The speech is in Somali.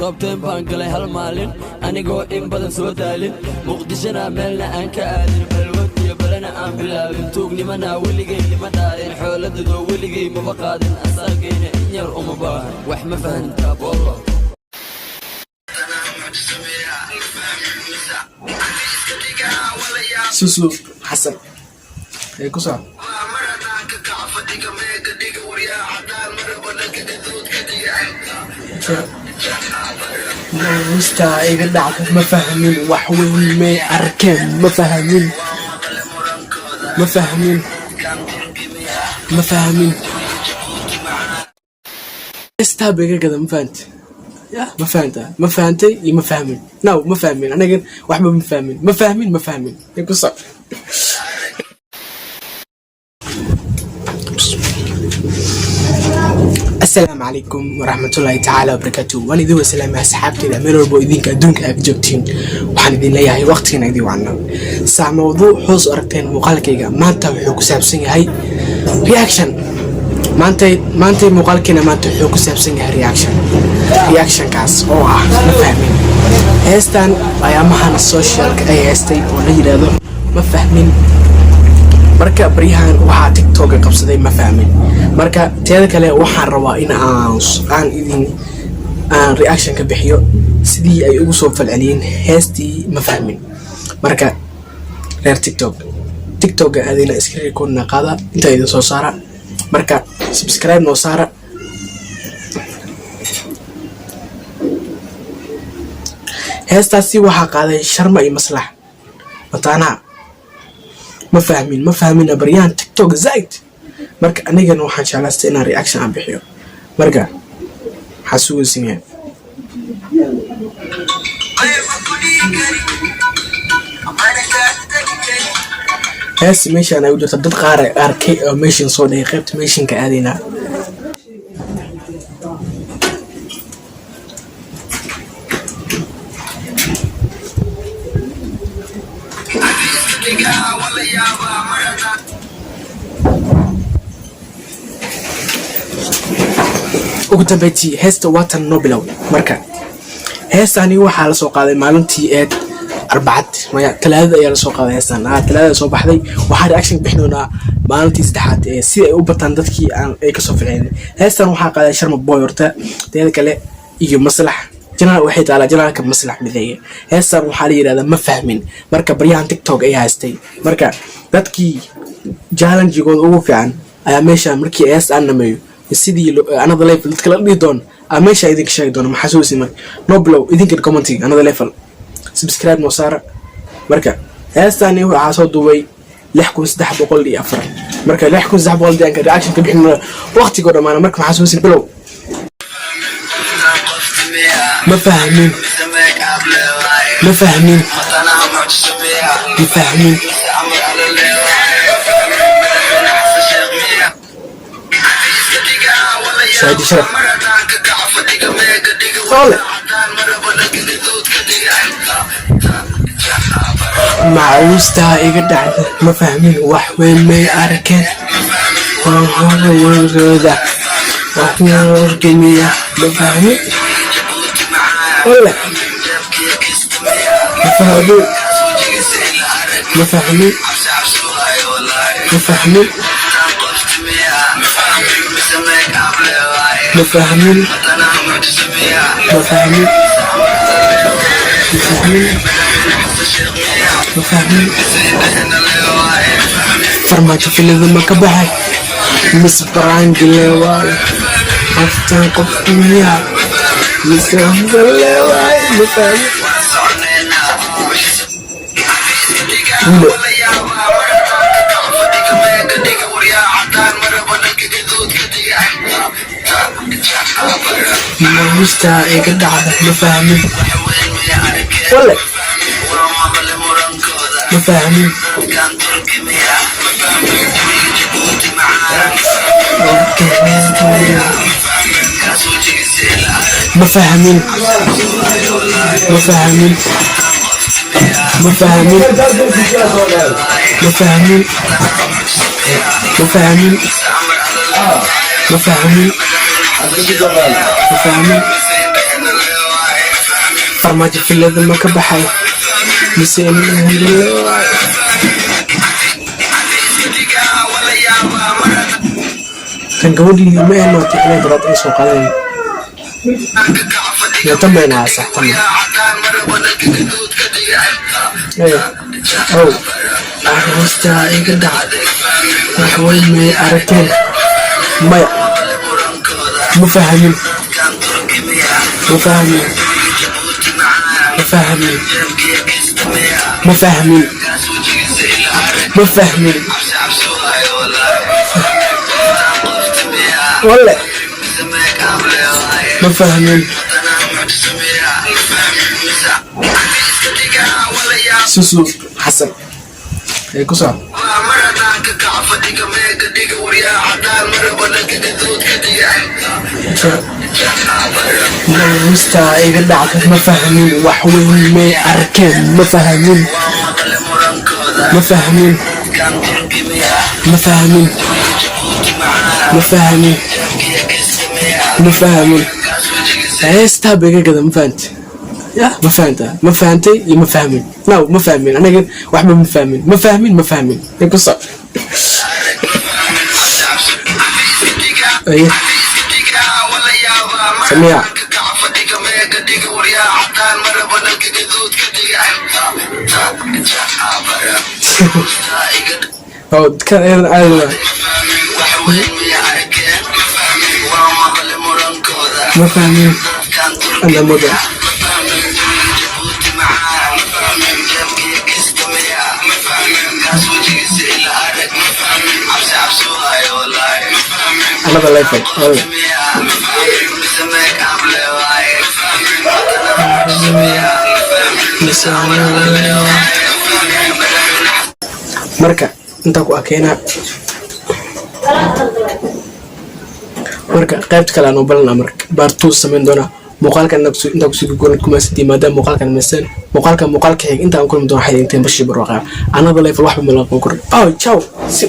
Top 10 baan galay hal maalin, anigoo in badan soo daalin. Muqdishona meelna aan ka aadin, balwad iyo balana aan bilaabin. Tuugnimana weligay lima dhaadin, xooladadoo weligay maba qaadin. Asaagayna in yar uma baahan, wax ma fahantaa bollo? Susu Xasan ee ku soco. Musta iga dhacda, ma fahmin, wax weyn may arkeen, ma fahmin, ma fahmin, ma fahmin. Istaab iga gada, ma fahanta? Ya, ma fahanta? Ma fahantay iyo ma fahmin? No, ma fahmin. Anigan waxba ma fahmin, ma fahmin, ma fahmin. Ee ku soco. Asalaamu calaykum waraxmatullaahi tacaala wabarakaatu. Waan idin wasalaamay asxaabteyda meel walbo idinka adduunka aad joogtiin. Waxaan idin leeyahay waqtigana idin wacna. Saa mawduuc hoos aragteen, muuqaalkayga maanta wuxuu ku saabsan yahay reaction. Maantay maantay muuqaalkeena maanta wuxuu ku saabsan yahay reaction, reactionkaas oo ah ma fahmin. Heestan ayaamahan socialka ay heestay oo la yidhaahdo ma fahmin. Marka baryahan waxaa TikToka qabsaday ma fahmin. Marka teeda kale waxaan rabaa in aan idin aan reaction ka bixiyo sidii ay ugu soo falceliyeen heestii ma fahmin. Marka reer TikTok, TikToka aadina iska recordna qaada intaa idin soo saara. Marka subscribe noo saara. Heestaasi waxaa qaaday Sharma iyo Maslax mataanaha. Ma fahmin, ma fahmina baryahan TikTok zaid. Marka anigana waxaan jeclaastay inaan reaction aan bixiyo. Marka maxaa sugaysinaya? Hees meeshaan ay u jirta, dad qaar ay arkay oo meeshan soo dhigay, qaybta meeshanka aadaynaa. Ugu dambeyntii heesta waatan noo bilow. Marka heestani waxaa lasoo qaaday maalintii eed Arbacad, maya, Talaadada ayaa lasoo qaaday heestan. Talaadada soo baxday. Waxaan reaction bixin doonaa maalintii saddexaad ee si ay u bataan dadkii aan ay kasoo ficeen. Heestan waxaa qaaday Sharma Boy horta, teeda kale iyo Maslax janaal. Waxay taalaa janaalka Maslax Mideeye. Heestan waxaa la yidhahdaa ma fahmin. Marka baryahan TikTok ay haystay. Marka dadkii challenge-gooda ugu fiican ayaa meesha markii hees aan dhameeyo sidii another level dadka la dhihi doono aa meesha idinka sheegi doono. Maxaa sugaysin? Marka no blow idinkan commenting another level, subscribe noo saara. Marka heestani waxaa soo duubay 6304. Marka 6300 dianka reaction ka bixin waqtigoo dhamaana. Marka maxaa sugaysin? Bilow. Ma fahmin, ma fahmin, ma fahmin. Shaadi sharaf ole macawiistaa iga dhacda, ma fahmin, wax weyn may arkeen warooda waxorgemiya. Ma fahmin ole, ma fahmin, ma fahmin, ma fahmin, ma fahmin, ma fahmin, ma fahmin, ma fahmin. Farmaajo filida ma ka baxay mise baraangile waayo? Qoftan qof miyaa mise hambale waayo? Ma fahmin. Wiilo. Mawistaa iga dhacda, ma fahmin wale, ma fahmin, ma fahmin, ma fahmin, ma fahmin, ma fahmin, ma fahmin, ma fahmin, ma fahmin. Farmaajo filada ma ka baxay mise? Alhamdulillah. Kan gabadhii ma ahnootay inay daraad ay soo qaadanayn yo tan bayna sax tan. Ow, hoosta iga dhacday. Wax weyn may aragteen? Maya, ma fahamin, ma fahamin, ma fahamin, ma fahmin, ma fahmin walle, ma fahmin. Susu Xasan ee ku soco. Hoosta iga dhacday, ma fahmin. Wax weyn may arkeen? Ma fahmin, ma fahmin, ma fahmin, ma fahmin, ma fahmin. Heestaa ba iga gada. Ma fahanti ya? Ma fahanta? Ma fahantay iyo ma fahmin? No, ma fahmin. Aniga waxba ma fahmin, ma fahmin, ma fahmin. Ee ku soco. Aye. Samiya. Oo kan ayadan caadi waa. Ma fahmin ana mudan. Another level walle. Marka intaa ku akeenaa, marka qaybta kale aan u balanaa. Marka part 2 samayn doonaa muuqaalkan. Intaa kusii gogolan kumaasantay maadaama muuqaalkan meeseen muuqaalka muuqaalka xig intaan kulmi doona. Waxay inteen bashii barwaaqaa. Another level, waxba ma la qaban karo. Oh, ciao, si